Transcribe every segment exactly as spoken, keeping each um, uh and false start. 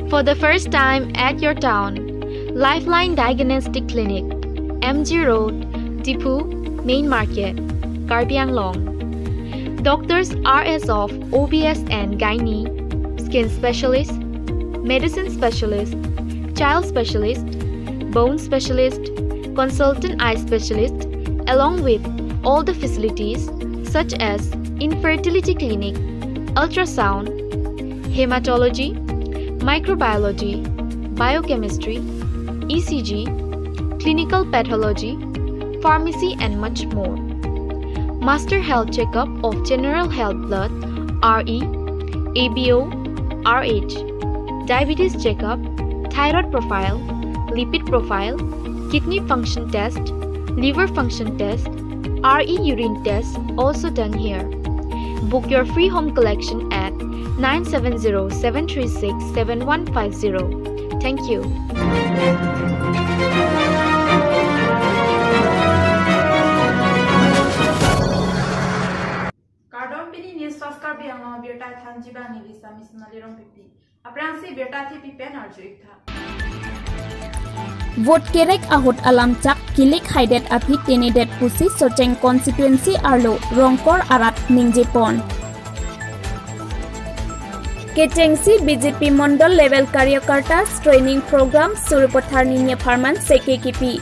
For the first time at your town, Lifeline Diagnostic Clinic, M G Road, Diphu, Main Market, Karbi Anglong. Doctors are as of O B S and gynae, skin specialist, medicine specialist, child specialist, bone specialist, consultant eye specialist, along with all the facilities such as infertility clinic, ultrasound, hematology, microbiology, biochemistry, E C G, clinical pathology, pharmacy, and much more. Master health checkup of general health blood, R E, A B O, R H, diabetes checkup, thyroid profile, lipid profile, kidney function test, liver function test, R E urine test also done here. Book your free home collection at nine seven zero seven three six seven one five zero. Thank you. Kardom, pini News Fast Karbi Anglong abirta thanji bang neli Sami Sonali Rongpipi. Aphrangsi birta thepi pen arju-ik tha. Vote kerek ahut alamchak kilik haidet aphi tinidet pusi Socheng constituency arlo Rongkor arat ningjepon. Kechengsi B J P Mondol Level Karyakartas Training Program Sarupathar nini apharman seke kipi.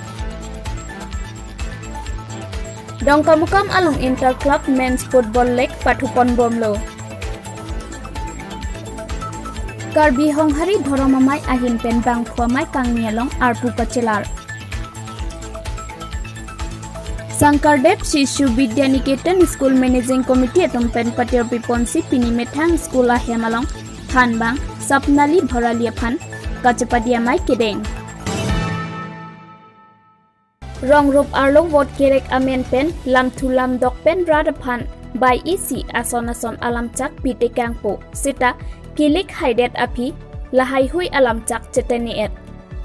Dongkamukam along Inter Club Men's Football League pathupon bomlo. Karbi Honghari Dhorom Amei ahin pen bangphu amei kangni along arpu kachelar. Sankardev Shishu Vidya Niketan School Managing Committee atum pen patirpiponsi pini methang school ahem along thanbang Sapnali Bhorali aphan kachepadi amei kedeng. Rongrup arlo vote kerek amen pen lamthu lamdok pen rat aphan bai isi ason ason alamchak pitekangpo seta kilik haidet aphi lahaihui alamchak chetene-et.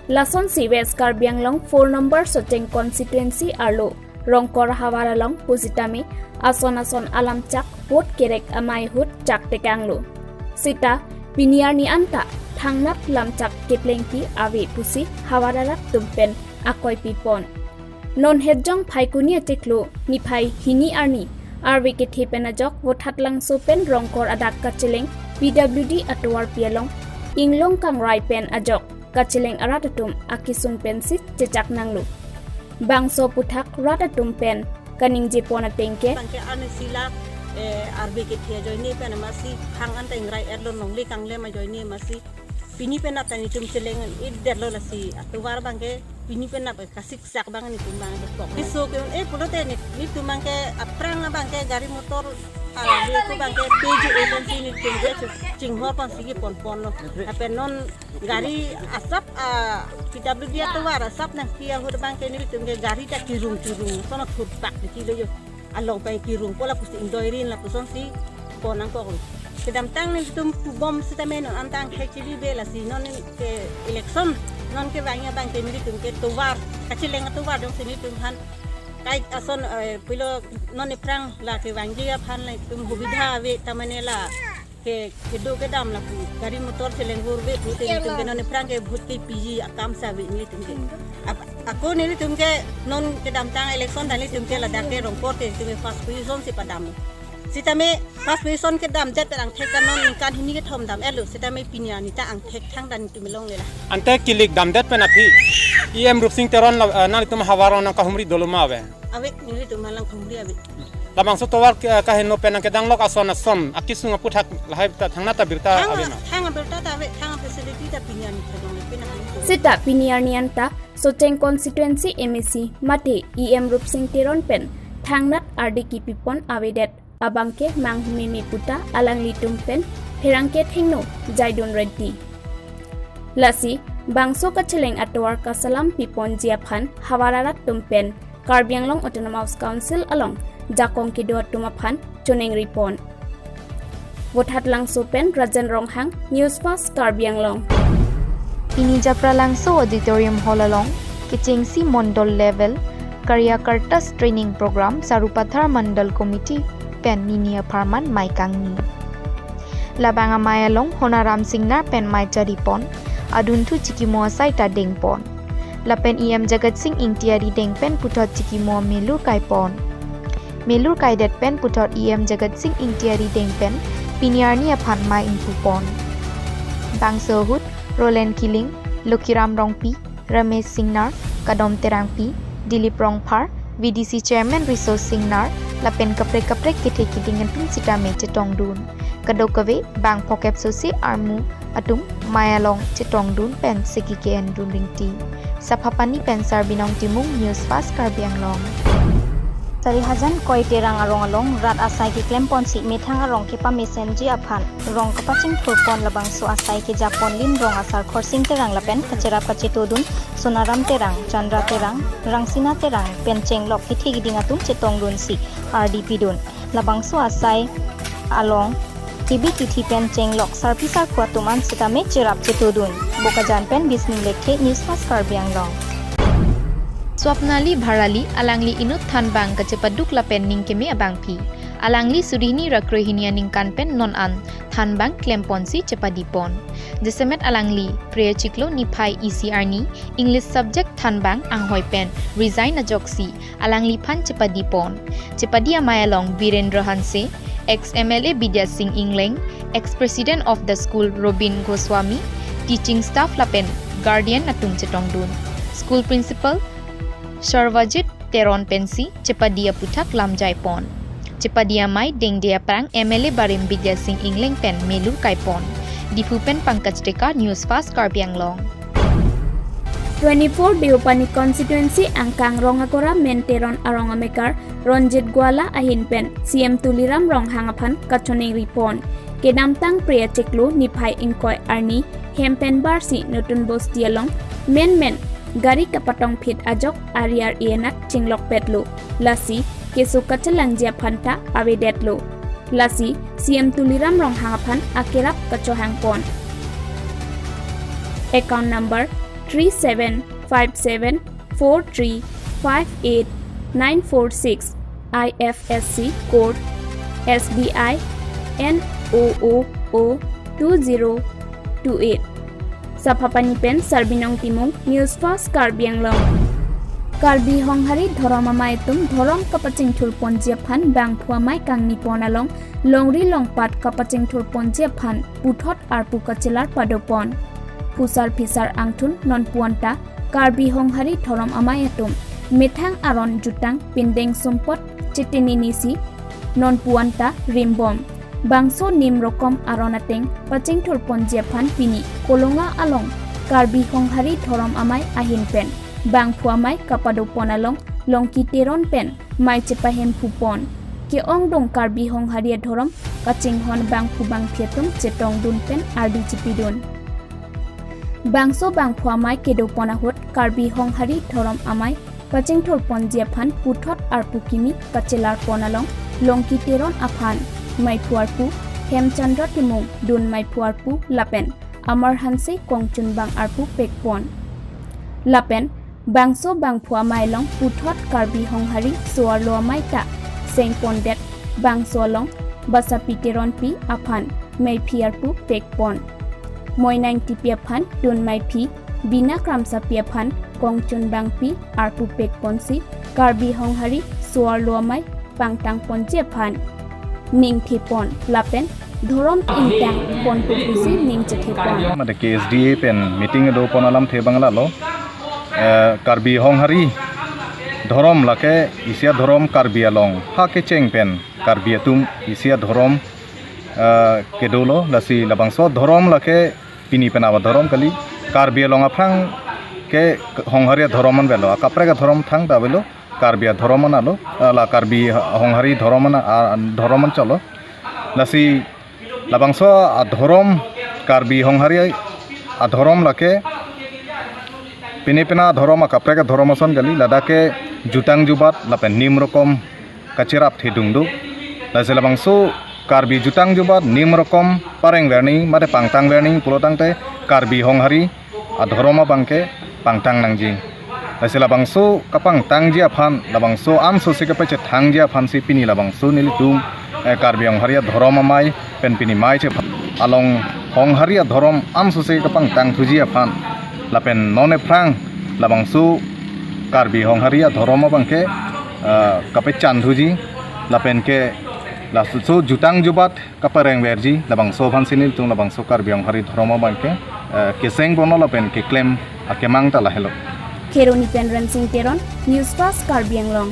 Lasonsi West Karbi Anglong four number Socheng constituency arlo Rongkor havar along pusitame ason ason alamchak vote kerek amei ahut chak tekanglo. Seta pini arni anta thangnat lamchak keplengpi ave pusi havar arat atum pen akoi pipon. Non hetjong Phaikuni achiklo niphai hini arni arve kethe pen ajok Vothatlangso pen Rongkor adak kacheleng P W D atovarpi along inglong kangrai pen ajok kacheleng arat atum akesung pensi chechak nanglo. Bangso aphuthak rat atum pen kaningjepon ateng ke. Bangke arnisi la, eh, arve kethe ajoine pen amatsi phang anta ingrai-etlo, longle kanglem ajoine amatsi. Pini penap ta nelitum cheleng-idetlo lasi atovar bangke pini penap kasiksak bang nelitum bang kok. Iso ke, eh, pulote neli, nelitum bangke aphrang bangke gari motor, ah, dia ko bangke tujuh agensi nelitum ke chinghor ponsi keponponlo. Lapen non gari asap, ah, P W D atovar asap nangpi ahut bangke nelitum ke gari ta kirung kirung, sono thurpak di kilo yo. Along pai kirungpo lapusi ingdoirin lapusonsi pon nangkoklo. Kedamtang nelitum pubom sitame non anta angthek chilibe lasi non ke election non kevangji abangke nelitum ke tovar, kacheleng atovar jongsi nelitum aphan kai ason, eh, pilo non ephrang la kevangji aphan nelitum hubidha ave tamane la ke, kedo kedam lapu gari motor cheleng vorve pute nelitum ke non ephrang ke vote kepiji akam si ave nelitum ke. Ap-, ako nelitum ke non kedamtang election ta nelitum ke ladak ke Rongkor te nelitum ke first position si padam. Sitame first position kedamdet pen angthek ta non ningkan hini kethom dam-etlo, sitame pini arni ta angthek thangta nelitum longle la. Ante kilik damdet pen aphi E M Rupsing Teron la, eh, nanglitum havar along nangkahumri dolo ma ave? Ave, nelitum aphan nangkahumri ave. Labangso tovar ke, kaheno pen nangkedanglok ason ason akesung aphuthak lahai ta thangnat ta birta Thang, ave ma? Thang abirta ta ave, thang facility ta pini arni ta dong, pini arni ta dong. Seta pini arni anta Socheng constituency M A C mate E M Rupsing Teron pen thangnat ardi kepipon avedet abangke manghume me puta alanglitum pen pherangke thengno Jaidun Reddy. Lasi bangso kacheleng atovar kasalam piponji aphan havar arat atum pen Karbi Anglong Autonomous Council along jakong kedo atum aphan choningripon. Vothatlangso pen Rajan Ronghang, News Fast Karbi Anglong. Pini Japralangso Auditorium Hall along kechengsi Mondol Level Karyakartas Training Program Sarupathar Mondol Committee pen nini apharman mei kangni. Labang amei along Honaram Singnar pen mei chari pon, adunthu chikimo asai ta deng pon. Lapen E M Jagat Sing Engti arideng pen puthot chikimo melur kai pon. Melur kaidet pen puthot E M Jagat Sing Engti arideng pen pini arni aphan mei ingpu pon. Bangso ahut Roland Killing, Lokhiram Rongpi, Ramesh Singnar, Kadom Terangpi, Dilip Rongphar, V D C Chairman Riso Singnar, lapen kaprek kaprek kethe keding atum sitame chetongdun. Kadokave bang phokep sosi armu atum mei along chetongdun pen seki ke-endun ringti. Saphapani pen Sarbinong Timung, News Fast Karbi Anglong. Sarihajan Koi Terang arong along rat asai keklem ponsi methang arong kepamesenji aphan rong kapachingthur pon, labangso asai keja pon Lin Rong asar Khorsing Terang lapen kacherap kachetodun Sonaram Terang, Chandra Terang, Rangsina Terang pen chenglok kethe keding atum chetongdunsi ardi pidun. Labangso asai along kebi kethe pen chenglok sarpi sarpo atum an sitame cherap chetodun. Bokajan pen Bisnu Lekthe, News Fast Karbi Anglong. Swapnali Bharali, alangli inut thanbang kachepaduk lapen ning keme abangpi. Alangli suri hini ra krehini aningkan pen non an thanbang klem ponsi chepadi pon. Jasemet alangli Phre achiklo niphai isi arni English subject thanbang anghoi pen resign ajoksi alangliphan chepadi pon. Chepadi amei along Birendra Hanse, ex M L A Bidya Sing Engleng, ex President of the School Robin Goswami, teaching staff lapen guardian atum chetongdun. School Principal Sarvajit Teron pensi chepadi aputhak lamjai pon. Chepadi amei dengde aphrang M L A barim Bidya Sing Engleng pen melur kai pon. Diphu pen Pankaj Tekar, News Fast Karbi Anglong. Twenty-four Deopani constituency angkang Rongagora Menteron arong amekar Ronjit Gwala ahin pen C M Tuliram Ronghang aphan kachoningri pon. Kedamtang Phre achiklo niphai ingkoi arni hem pen barsi Notun Bosti along menmen gari kapatongphit ajok ari ar-e anat chinglokpetlo. Lasi keso kachelangji aphan ta avedetlo. Lasi C M Tuliram Ronghang aphan akerap kachohang pon. Account number three seven five seven four three five eight nine four six, I F S C code S B I N O O O two zero two eight. Saphapani pen Sarbinong Timung, News Fast Karbi Anglong. Karbi Honghari Dhorom Amei atum dhorom kapachingthur ponji aphan bangphu amei kangni pon along longri longpat kapachingthur ponji aphan puthot arpu kachelar pado pon. Phusar phisar angthun nonpu anta Karbi Honghari Dhorom Amei atum methang aron jutang pindeng sumpot chitini nisi nonpu anta rimbom. Bangso nim rokom aron ateng pachingthur ponji aphan pini Kolonga along Karbi Honghari Dhorom Amei ahin pen bangphu amei kapado pon along Longki Teron pen mei chepahemphu pon. Ke-ongdung Karbi Honghari adhorom kachinghon bangphu bangphi atum chetongdun pen ardi chipidun. Bangso bangphu amei kedo pon ahut Karbi Honghari Dhorom Amei pachingthur ponji aphan puthot arpu kimi kachelar pon along Longki Teron aphan meiphu arpu Hemchandra Timung dun meiphu arpu lapen Amar Hanse kongchunbang arpu pekpon. Lapen bangso bangphu amei along puthot Karbi Honghari so-arlo amei ta sengpondet, bangso along Basapi Teronpi aphan meiphi arpu pekpon. Moinang Tipi aphan dun meiphi, Bina Kramsapi aphan kongchunbangpi arpu pekponsi Karbi Honghari so-arlo amei pangtang ponji aphan ningthepon lapen dhorom ingtang pon pusi ning chethepon. Mate K S D A pen meeting do pon alamthe abang lalo, eh, Karbi Honghari dhorom lake isi adhorom Karbi along ha kecheng pen Karbi atum isi adhorom, eh, kedolo, lasi labangso dhorom lake pini pen ava dhorom kali, Karbi along aphrang ke Honghari adhorom an avelo, akaprek adhorom thangta avelo, Karbi adhorom an alo, la Karbi Honghari dhorom an, a, dhorom an cholo. Lasi labangso adhorom, Karbi Honghari adhorom lake pini pen adhorom akaprek adhorom ason kali, ladak ke jutang jubat lapen nim rokom kacherap thedung do. Lasi labangso Karbi jutang jubat nim rokom pareng verni mate pangtang verni pulo tangte Karbi Honghari adhorom abang ke pangtang nangji. Lasi labangso kapangtangji aphan, labangso anso si kapachethangji aphansi pini labangso nelitum, eh, Karbi Honghari adhorom amei Pen pini mei chephan along honghari adhorom ansose kapangtang thuji aphan lapen non ephrang labangso Karbi honghari adhorom abangke, ah, kapechan thuji lapen ke laso jutang jubat kapareng verji labangso aphan si nelitum labangso Karbi honghari adhorom abangke, ah, keseng ponlo lapen keklem akemang ta lahelo. Kheroni pen Rensing Teron, News Fast Karbi Anglong.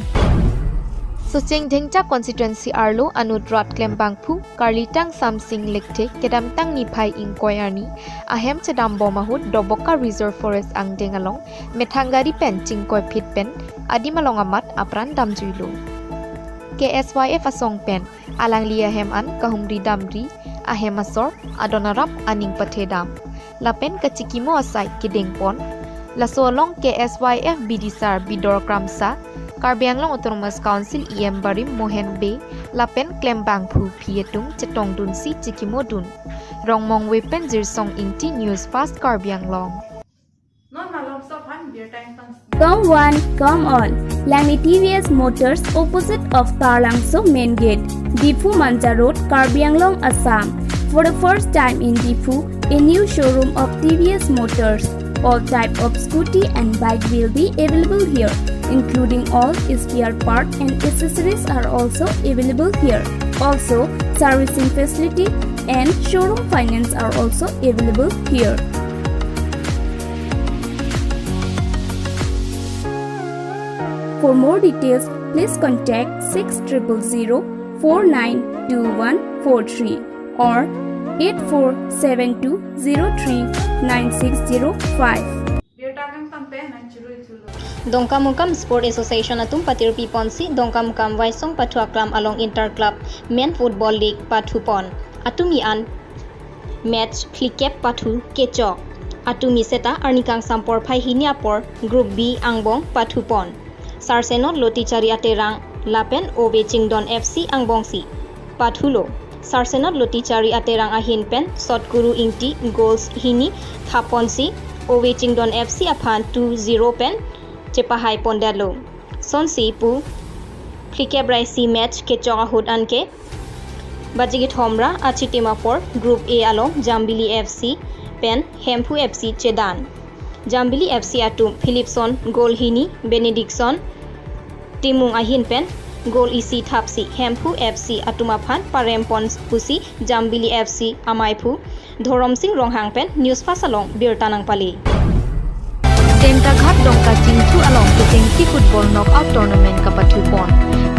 Socheng Dhengcha constituency arlo anut rat klembangphu Karlitang Samsing Lekthe kedamtang niphai ingkoi arni ahem chedambom ahut Doboka Reserve Forest angdeng along methang gari pen chingkoiphit pen adim along amat apran damjuilo. K S Y F asong pen alangli ahem an kahumri damri, ahem asor, adon arap aning pathedam lapen kachikimo asai kedengpon. Laso along K S Y F bidisar Bidor Kramsa, Karbi Anglong Autonomous Council E M Barim Mohen Bey lapen klembangphu phi atum chetongdunsi chikimodun. Rongmongve pen Jirsong Ingti, News Fast Karbi Anglong. Non malom so phan birta ingpang. Come one, come all. Langni T V S Motors, opposite of Taralangso Main Gate, Diphu Manja Road, Karbi Anglong, Assam. For the first time in Diphu, a new showroom of T V S Motors. All type of scooty and bike will be available here, including all spare part and accessories are also available here. Also, servicing facility and showroom finance are also available here. For more details, please contact six triple zero four nine two one four three or eight four seven two zero three nine six zero five. Dongkamukam Sport Association atum patirpi ponsi Dongkamukam Waisong Pathu Aklam along Inter Club Men Football League pathupon. Atumi an match phlikep pathu kechok. Atumi seta arni kangsam porphai hini apor Group B angbong pathupon. Sarsenot Lotichari Aterang lapen Ove Chingdon F C angbongsi pathulo. Sarsenot Lotichari Aterang ahin pen Sotkuru Ingti goals hini thapponsi Ove Chingdon F C aphan two zero pen chepahai pondetlo. Sonsi pu phlikep ra isi match kechok ahut anke baji kethom ra achitim apor Group A along Jambili F C pen Hemphu F C chedan. Jambili F C atum Philipson goal hini, Benediction Timung ahin pen goal isi thapsi Hemphu F C atum aphan parempon pusi Jambili F C amaiphu Dhoromsing Ronghang pen News Fast along birta nangpale. Dentaghat Dongka Chingthu along kechengsi football knockout tournament kapathupon.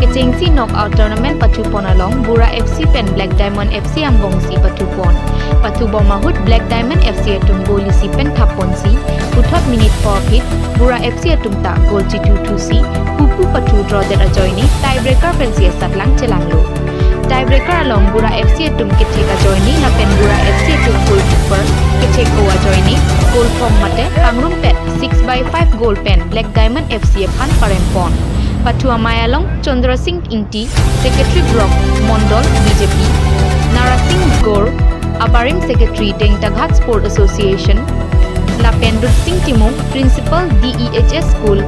Kechengsi knockout tournament pathupon along Bura F C pen Black Diamond F C angbongsi pathupon. Pathubom ahut Black Diamond F C atum goal isi pen thapponsi, puthot minute pho aphi Bura F C atum ta goal chithu thusi, pupu pathu drodetdet ajoine tiebreaker pensi asatlang chelanglo. Tiebreaker along Bura F C atum kethek ajoine lapen Bura F C atum goalkeeper kethek-o ajoine goal phong mate pangrumpet six by five goal pen Black Diamond F C aphan parempon. Pathu amei along Chandra Singh Ingti, Secretary Block Mondol B J P, Narasing Gaur, Abarim Secretary Dentaghat Sport Association, lapen Rutsing Timung, Principal D E H S School,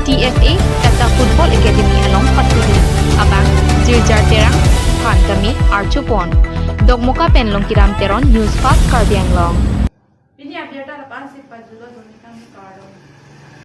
T F A, Tata Football Academy along pathudun abang Jirjar Terang aphan tame archupon. Dokmoka pen Longkiram Teron, News Fast Karbi Anglong.